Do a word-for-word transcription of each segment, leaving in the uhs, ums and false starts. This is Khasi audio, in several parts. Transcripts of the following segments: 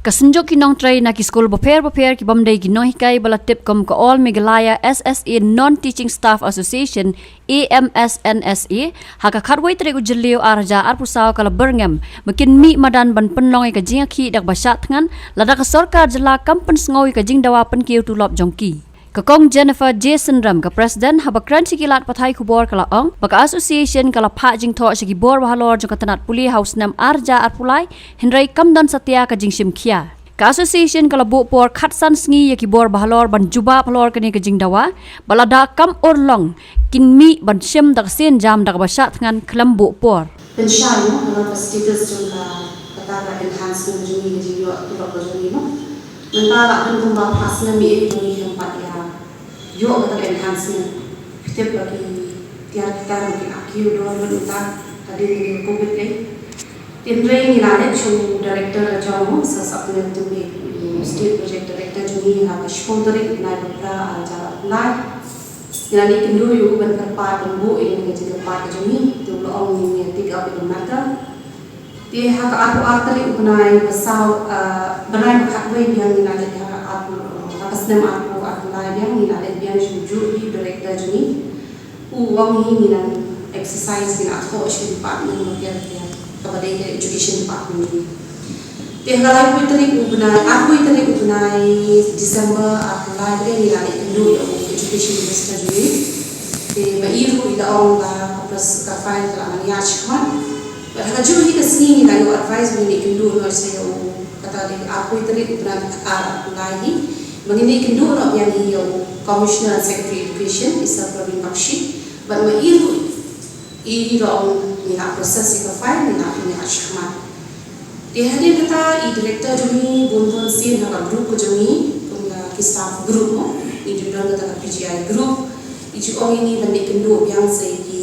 Ka synjuk ki nongtrei na ki skul bapher bapher ki bym dei ki nonghikai ba la tip kum ka All Meghalaya S S A Non Teaching Staff Association, A M S N S A, ha ka khatwei tarik u Jylliew ar hajar arphew saw ka la byrngem ba kin mih madan ban pynlong ïa ka jingïakhih da kaba shah thngan lada ka sorkar jylla kam pynsngew ïa ka jingdawa pynkiew tulop jong ki. Ka Kong Jennifer J Synram, ka President, haba kren sha ki lad pathai khubor ka la ong ba ka association ka la phah jingthoh sha ki bor bahalor jong ka tnat pule ha u snem ar hajar arphew lai, hynrei kam don satia ka jingshim khia. Ka association ka la buh por khatsan sngi ïa ki bor bahalor ban jubab halor kane ka jingdawa, bad lada kam urlong, kin mih ban shim da ka sienjam da kaba shah thngan khlem buh por. Pynshai mo, halor ka status jong ka, kata ka enhancement jong ngi, ka jingïoh tulop ka jong ngi mo. Mynta la dang kumba phra snem ïa ngi, ngi khlem pat ïa ïoh kata ka enhancement. Phi tip ba ki tiar ki tar ki la kiew don mynta, hadien ka covid lei. Hynrei ngi la leit sha u director ka jong u, Sir Sapnem Tymbi, u state project director jong ngi, ha ka shiphew tarik u bnai ba phra, ar hajar arphew lai. Ngi la leit kynduh ïa u ban kyrpad ban buh ïa ka jingkyrpad ka jong ngi, te u la ong ngi, ngi take up ïa ka matter. Te ha ka arphew ar tarik u bnai ba saw, ah, bnai ba khatwei biang ngi la leit, ha ka arphew, ha ka snem arphew, arphew lai biang ngi la leit biang sha u juh hi director jong ngi. U ong hi ngi nang exercise, ngi nang thoh sha department bapher bapher, kaba dei ka education department jong ngi. Te ha ka laiphew tarik u bnai, arphew tarik u bnai December arphew lai te ngi la leit kynduh ïa u education minister jong ngi. Te ma i ruh i la ong ba ka pres-, ka file ka la nang ïaid shakhmat. Bad ha kajuh hi ka sngi ngi la ïoh advice ba ngin ïakynduh noh sa ïa u, kata dei arphew tarik u bnai ba khatar arphew lai hi, ba ngin ïakynduh noh biang hi ïa u Commissioner and Secretary Education, i Sir Praveen Bakshi, bad ma i ruh i, i la ong ngi la process ïa ka file, ngi la pynïaid shakhmat. Te hadien kata i director jong ngi bun bun sien ha ka group ka jong ngi, kum ki staff group mo, ngi ju don kata ka P G I group, i ju ong ïa ngi ban ïakynduh biang sa ïa ki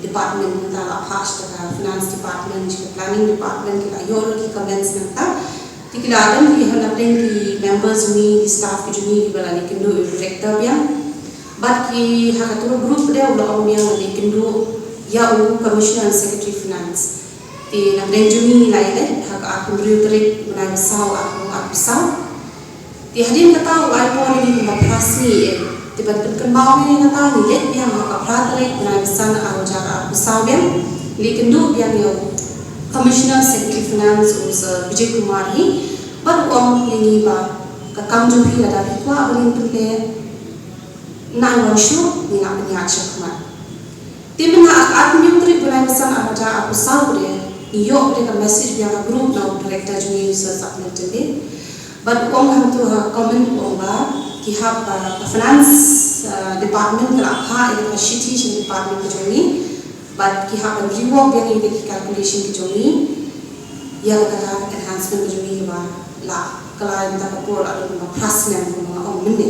department, mynta la phah sha ka finance department, sha ka planning department, ki la ïoh lut ki comments nangta. Te ki la don ki hynrei ki members jong ngi, ki staff ki jong ngi kiba la ïakynduh ïa u director biang. Bad ki ha kato ka group de u la ong biang ban ïakynduh ïa u Commissioner and Secretary Finance. Te na pdeng jong ngi ngi la ïaleh ha ka arphew hynriew tarik u bnai ba saw arphew arphew saw. Te hadien kata u ai por ïa ngi kumba phra sngi eh. Te ban pynkynmaw ïa ngi, kata ngi leit biang ha ka phra tarik bnai ba san ar hajar arphew saw biang. Ngi ïakynduh biang ïa u Commissioner Secretary Finance u Sir Vijay Kumar hi. Bad u ong ïa ngi ba ka kam jong phi lada phi kwah ba ngin pynleh, nai wan shuh, ngi la pynïaid shakhmat. Te mynta ha ka arphew hynñiew tarik bnai ba san ar hajar arphew saw de, ngi ïoh de ka message biang ha ka group na u director jong ngi u Sir Sapnem Tymbi. Bad u ong hangto ha comment u ong ba ki hap, ah, ka finance, ah, department ka la phah ïa ka shithi sha department ka jong ngi. Bad ki hap ban rework biang ïa ki calculation ki jong ngi. Ïa kata ka enhancement ka jong ngi ba la, ka la ïa kata ka por la don ba phra snem kumba nga ong mynne.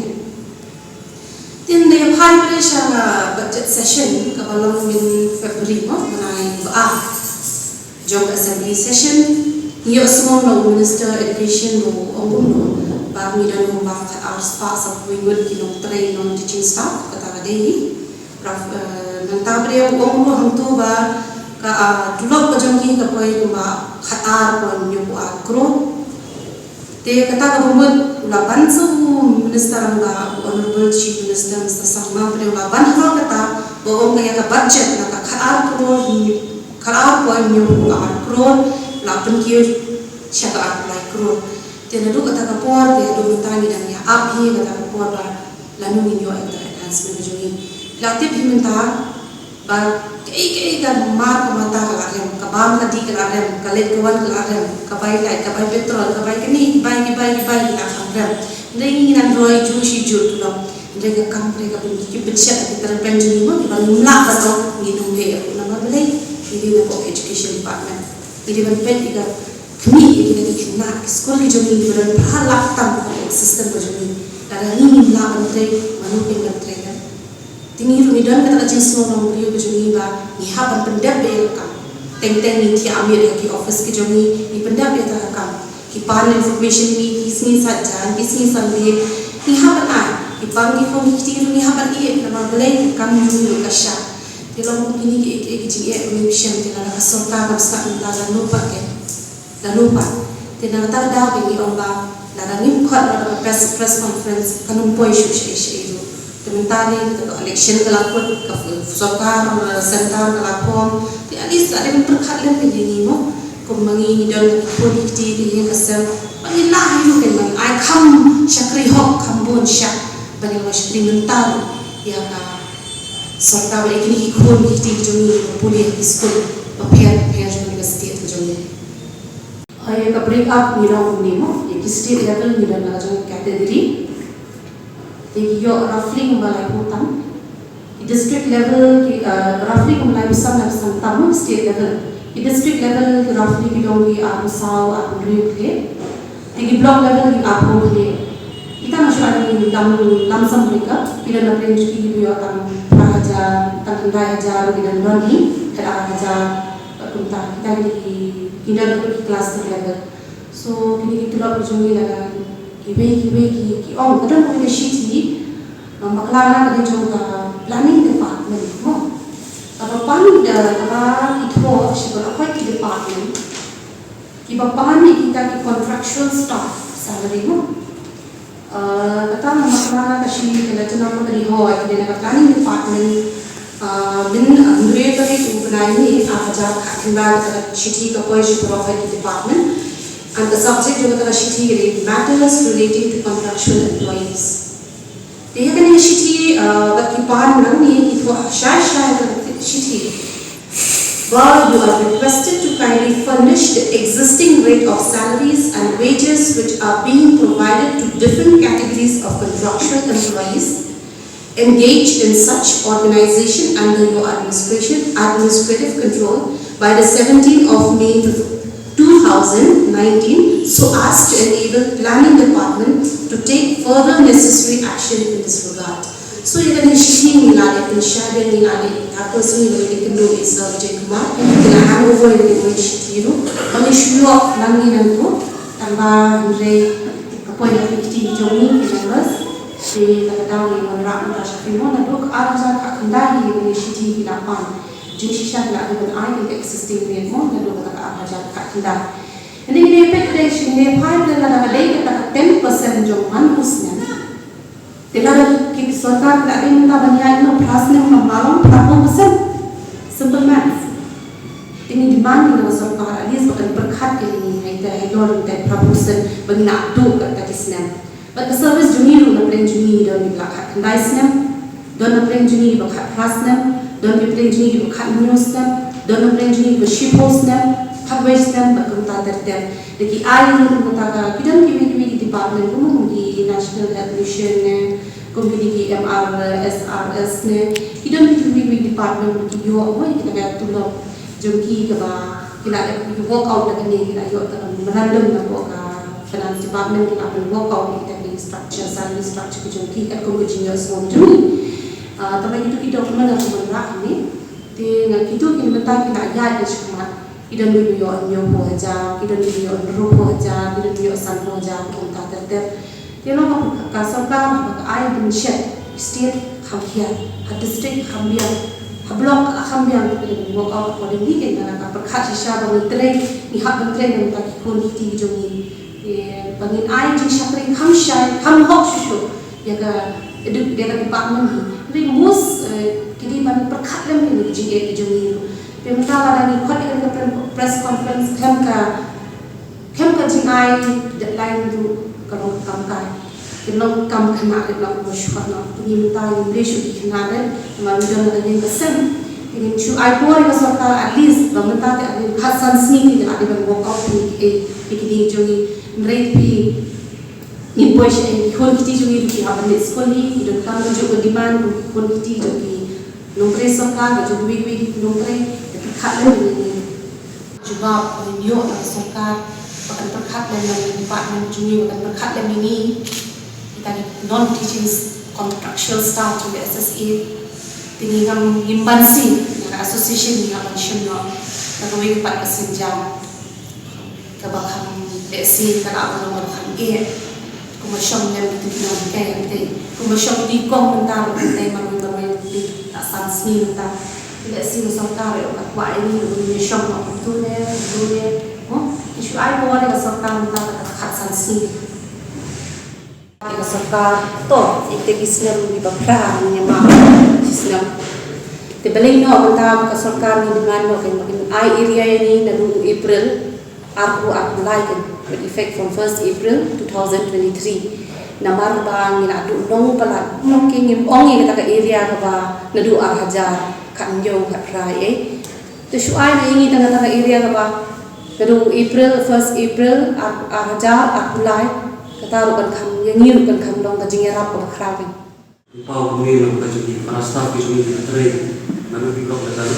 Te ynda ïa phai pat sha ka budget session kaba long mynnin February mo, bnai ba ar jong ka assembly session, ngi ïohsngew na u Minister Education ba u ong kumno ba ngi don kumba khatar spah sawphew ngut ki nongtrei, non teaching staff, kata ka dei hi. Raf, eh, nangta pat u ong kumno hangto ba ka, ah, tulop ka jong ki ka poi kumba khatar point hynñiewphew ar klur. Te kata kaba mut u la ban sa u Minister rangbah, u Honourable Chief Minister Mister Sangma pat u la ban halor kata, ba ong ka ïa ka budget na ka khatar klur, khatar point hynñiewphew ar klur, la pynkiew sha ka arphew lai klur. Te naduh kata ka por te haduh mynta ngi dang ïa ap hi kata ka por ba lano ngin ïoh ïa kata ka enhancement ka jong ngi. La tip hi mynta ba kaei kaei ka mar ka mata ka la rem, ka bam ka dih ka la rem, ka leit ka wan ka la rem, ka bai light, ka bai petrol, ka bai kane, ki bai, ki bai, ki bai, ki la kham rem. Hynrei ngi nang roi juh shi juh tulop. Hynrei ka kam, hynrei ka pyn, ki pynshet ki tyrpeng jong ngi mo, kiba ngim lah ban ong ngin ym leh ruh namar balei? Ngi dei na ka education department. Ngi dei ban peit ïa ka khmih ïa kita ki khynnah, ki skul ki jong ngi kiba don phra lak tam ha ka system ka jong ngi. Lada ngi ngim lah ban trei, mano pyn ban trei kan? Te ngi ruh ngi don kata ka jingsngew nongbriew ka jong ngi ba ngi hap ban pyndep beit ïa ka kam. Teng teng ngi thiah miet ha ki office ki jong ngi, ngi pyndep ïa kata ka kam. Ki pan information ngi, ki sngi Saitjaiñ, ki sngi Sunday, ngi hap ban ai. Ki pan ki form ki kti ruh ngi hap ban ïeh, namar balei? Ka kam jong ngi ruh ka shai. Te long kum kine kiei kiei ki jingeh ba ngi ïohi, te lada ka sorkar kam sngap mynta lano pat te. Lano pat. Te na kata ka daw ba ngi ong ba lada ngim khot noh da ka press, press conference kan ym poi shuh shaei shaei ruh. Te mynta ne kata ka election ka la kut, ka sorkar, uh, centre ka la form. Te at least la dei ban pyrkhat lem ïa ngi mo. Kumba ngi, ngi don ki khun ki kti ki ïing ki sem, ba ngin lah ïa ngi ban ai kham shakri hok kham bun shah ban ïa shakri mynta ïa ka sorkar, ba ïa kine ki khun ki kti ki jong ngi ba pule ha ki skul bapher bapher jong ka state ka jong ngi. Ha ïa ka break up ngi long kumne mo, ïa ki state level ngi don la ka jong ka category. Te ki ïoh roughly kumba laiphew tam. Ki district level ki, uh, roughly kumba laiphew san, laiphew san tam mo, state level. Ki district level ki roughly ki long ki arphew saw, arphew hynriew khlieh. Te ki block level ki arphew khlieh. Kita nga shu ai lam, lam sum break up, ki don na pdeng jong ki ki ïoh tang phra hajar, tang khyndai hajar, ki don don hi, khat ar hajar, kumta, kita ki, ki don ki cluster level. So, kine ki tulop ki jong ngi lada kiwei kiwei ki, ki ong, ka don kawei ka shithi, um, bakla na ka dei jong ka planning department, mo. Kaba pan da, kaba ki thoh sha baroh ki department, kiba pan ïa kita ki contractual staff salary, mo. Uh, kata nga bakla na ka shi ka la tnam ka dei hoi, ka dei na ka planning department, uh, min, uh, hynriew tarik u bnai May ar hajar khatkhyndai, kata ka shithi ka poi sha baroh ki department. And the subject jong kata ka shithi ka dei matters relating to contractual employees. Te ïa kane ka shithi, uh, bad ki pan nangne ki thoh shai shai ka shithi. Ba, you are requested to kindly furnish the existing rate of salaries and wages which are being provided to different categories of contractual employees engaged in such organization under your administration, administrative control by the seventeenth of May two thousand nineteen, so as to enable planning department to take further necessary action in this regard. So ïa kane ka shithi ngi la dep pynshai, ngi la dep, ha ka sngi ba ngi kynduh ïa Sir Vijay Kumar, ngi la hand over ïa kane ka shithi ruh ba ngi shu ïoh nangne nangtu, tangba hynrei ka poi ha ki kti ki jong ngi ki members. Te kata ka daw ngi wanrah mynta sha phi mo, naduh ka ar hajar khatkhyndai hi ïa kane ka shithi ki la pan. Jingshisha ki la dei ban ai ka existing rate mo, naduh kata ka ar hajar khatkhyndai. Hynrei ngi peit ka dei shi, ngi phai ka dei, lada ka dei kata ka ten percent jong man u snem. Te lada ki sorkar ki la dei mynta ban ïaid noh phra snem, kam lah long phra phew percent. Simple maths. Te ngi demand ïa ka sorkar at least ba kan pyrkhat ïa ngi, ha ita, ha ita, ha ita phra phew percent ba ngin ïa duh kata ki snem. Bad ka service jong ngi ruh na pdeng jong ngi don kiba la khatkhyndai snem, don na pdeng jong ngi kiba khatphra snem, don na pdeng jong ngi kiba khathynñiew snem, don na pdeng jong ngi kiba shiphew snem, khatwei snem bad kumta ter ter. Da ki ai ruh kumta ka, ki don kiwei kiwei ki department kum, kum ki National Health Mission ne, kum kine ki M R S R S ne, ki don kiwei kiwei ki department ki ïoh mo ïa kita ka tulop jong ki kaba ki la dep work out da kane, ki la ïoh da ka memorandum na ka Finance Department, ki la pyn work out ïa kita ki structure, salary structure ki jong ki katkum ka jingïohsngew jong ngi. Ah, tangba kito ki document nga khlem wanrah hangne. Te nga kito ki mynta ki la ïaid shakhmat. Ki don kiba ïoh hynñiewphew hajar, ki don kiba ïoh hynriewphew hajar, ki don kiba ïoh sanphew hajar, kumta ter ter. Te long ka, ka sorkar ba ka ai ban shet, state kham khia, ha district kham biang, ha block kham biang, te ka dei ban work out accordingly. Te nga la ka pyrkhat shisha ba ngi trei, ngi hap ban trei na ka bynta ki khun ki kti ki jong ngi. Te ba ngin ai jingshakri kham shai, kham hok shuh shuh ïa ka, ïa ka department hi. Hynrei most, eh, ki dei ban pyrkhat lem ïa ka jingeh ka jong ngi ruh. Te mynta lada ngi khot ïa ka press conference khlem ka Khlem ka jingai deadline ruh ka long ka kam kai. Ka long ka kam khynnah ruh, long kumba shu khot noh. Te ngi mynta ngim leh shuh ki khynnah ruh, namar ngi don la ka ïing ka sem. Te ngin shu ai por ïa ka sorkar at least ba mynta te at least khatsan sngi te ngi la dei ban work out ïa ki, eh, ïa ki ding jong ngi. Hynrei phi, ngim poi sha, eh, ki khun ki kti jong ngi ruh ki hap ban leit skul hi, ngi donkam ban jop ban demand kum ki khun ki kti jong ki nongtrei sorkar, ka jong kiwei kiwei ki nongtrei, te pyrkhat lem ïa ngi. Jubab ba ngin ïoh na ka sorkar ba kan pyrkhat lem ïa ngi, department jong ngi ba kan pyrkhat lem ïa ngi, kita ki non teaching contractual staff jong ka S S A. Te ngi ngam, ngim bansi, na ka association ngi ngam ban shim noh na kawei pat ka sienjam kaba kham lehse ka lah ban long kaba kham eh. Kumba shong lem kito ki nonghikai hangtei, kumba shong ïa ki kong mynta ruh hangtei, marwei marwei, la san sngi mynta. Te lehse ka sorkar ruh ka kwah ïa ngi ruh ngin ïa shong noh kumto ne kumto ne. Mo, ki Ai por ïa ka sorkar mynta ka khatsan sngi. Ïa ka sorkar to, ïa ki snem kiba phra, ïa ma shi snem. Te balei noh mynta ka sorkar ngi demand noh kan, kan ai area ïa ngi naduh April arphew arphew lai kan, with effect from first April two thousand twenty-three. Namar ba ngi la duh nong palat, nong ki ngim ong ïa kata ka area kaba naduh ar hajar khathynñiew khatphra ïa. Te shu ai na ïa ngi tang kata ka area kaba naduh April, first April ar, ar hajar arphew lai. Kata ruh kan kham, ïa ngi ruh kan kham long ka jingïarap kaba khraw kan. Pynpaw kumne na ka jong ki para staff ki jong ngi kiba trei naduh ki block level.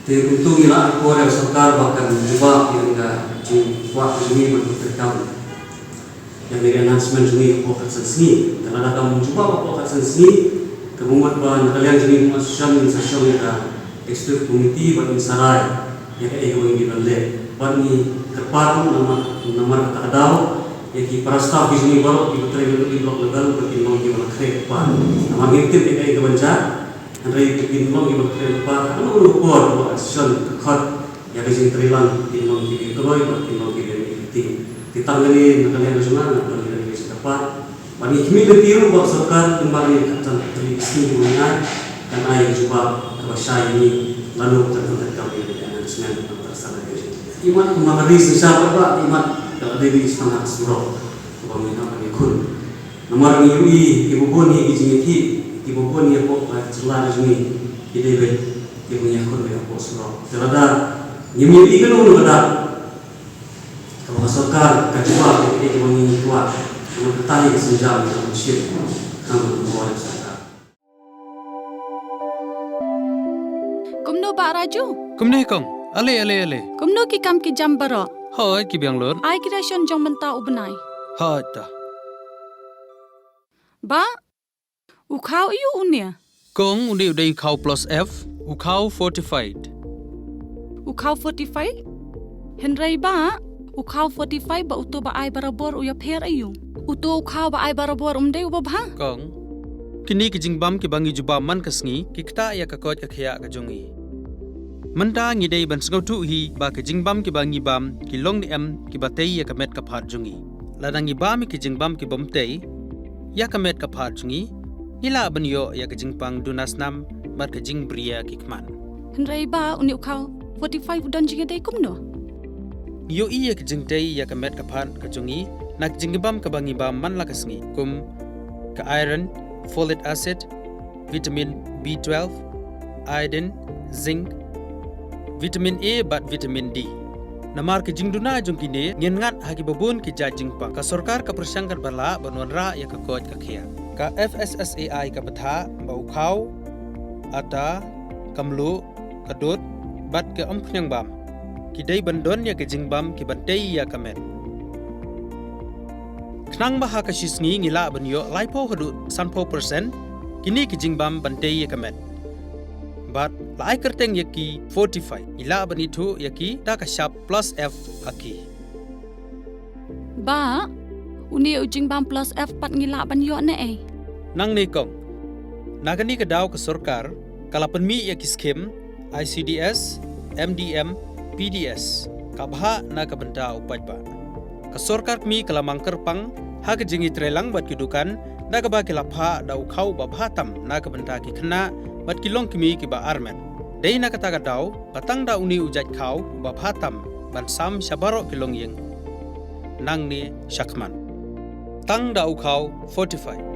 Te kumta ngi la ai por ïa ka sorkar ba kan jubab ïa ka jingkwah ka jong ngi ban pyntrei kam ïa ka announcement jong ngi hapoh khatsan sngi. Te lada kam jubab hapoh khatsan sngi, ka mut ba na ka liang jong ngi kum association ngin sa shong ïa ka executive committee bad ngin sa rai ïa kaei kaba ngi dei ban leh. Bad ngi kyrpad namar, namar kata ka daw ïa ki para staff ki jong ngi baroh kiba trei naduh ki block level ba kin long kiba la khreh kyrpad. Namar ngim tip ïa kaei kaban jia, hynrei ba kin long kiba la khreh kyrpad. Haba ngi por ba association ka khot ïa ka jingtrei lang kin long kiba kloi bad kin long kiba effective. Te tang kane na ka liang ka jong nga nga don ïa ka jingkyrpad. Bad ngi khmih lynti ruh ba ka sorkar kumba ngi khatsan tylli ki sngi kiba ngi ai kan ai jubab kaba shai ïa ngi lano kan pyntrei kam ïa ka announcement kaba tang sdang ïa ka jingtrei. Imat kumba ka ri synshar ba imat ka la dei bi sdang ha ka surok kaba ngi hap ban ïakhun. Namar ngi ïohi kiba bun hi ki jingïakhih kiba bun hi hapoh ka jylla ka jong ngi ki dei beit kiba ngi ïakhun beit hapoh surok. Te lada ngim ïohi kano kano ka dak kaba ka sorkar ka jubab ïa kaei kaba ngi kwah, namar kata hi ka sienjam ïa ka mynsiem. Khnang ba ngin ïoh ïa ka sorkar. Kumno Bah Raju? Kumne kong. Ale, ale, ale. Kumno ki kam ki jam baroh? Hooid, ki biang lut. Ai ki ration jong mynta u bnai. Hooid ta. Bah, u khaw aiu une? Kong, une u dei u khaw plus F, u khaw fortified. U khaw fortified? Hynrei Bah, u khaw fortified bad uto ba ai barabor u ïapher aiu? Uto u khaw ba ai barabor um dei uba bha? Kong, kine ki jingbam kiba ngi jubab man ka sngi ki ktah ïa ka koit ka khiah ka jong ngi. Mynta ngi dei ban sngewthuh hi ba ki jingbam kiba ngi bam ki long ne em kiba tei ïa ka met ka phad jong ngi. Lada ngi bam ïa ki jingbam kibym tei ïa ka met ka phad jong ngi, ngi lah ban ïoh ïa ka jingpang duna snam bad ka jingbriew ïa ki khmat. Hynrei Bah, une u khaw fortified u don jingïadei kumno? Ngi ïohi ïa ka jingtei ïa ka met ka phad ka jong ngi na ki jingbam kaba ngi bam man la ka sngi, kum ka iron, folic acid, vitamin B twelve, iodine, zinc, vitamin A bad vitamin D. Namar ka jingduna jong kine ngin ngat ha kiba bun ki jait jingpang. Ka sorkar ka pyrshang katba lah ban wanrah ïa ka koit ka khiah. Ka F S S A I ka bthah ba u khaw, ata, ka mluh, ka dud bad ka umphniang bam ki dei ban don ïa ki jingbam kiban tei ïa ka met. Khnang ba ha ka shi sngi ngi lah ban ïoh laiphew haduh sanphew percent kine ki jingbam ban tei ïa ka met. Bad la ai kyrteng ïa ki fortified, ngi lah ban ithuh ïa ki da ka shap plus F ha ki. Bah, une u jingbam plus F pat ngi lah ban ïoh ne ei? Nangne kong, na kane ka daw ka sorkar ka la pynmih ïa ki skim I C D S, M D M, P D S, ka bhah na ka bynta u paidbah. Ka sorkar kmie ka la mang kyrpang ha ka jingïatreilang bad ki dukan da kaba ki la phah da u khaw uba bha tam na ka bynta ki khynnah bad ki longkmie kiba armet. Dei na kata ka daw ba tang da une u jait khaw uba bha tam ban sam sha baroh ki longïing nangne shakhmat. Tang da u khaw fortified.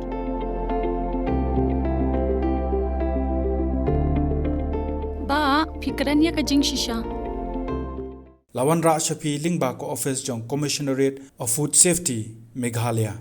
Bah, phi kren ïa ka jingshisha. La wanrah sha phi lyngba ka office jong Commissionerate of Food Safety, Meghalaya.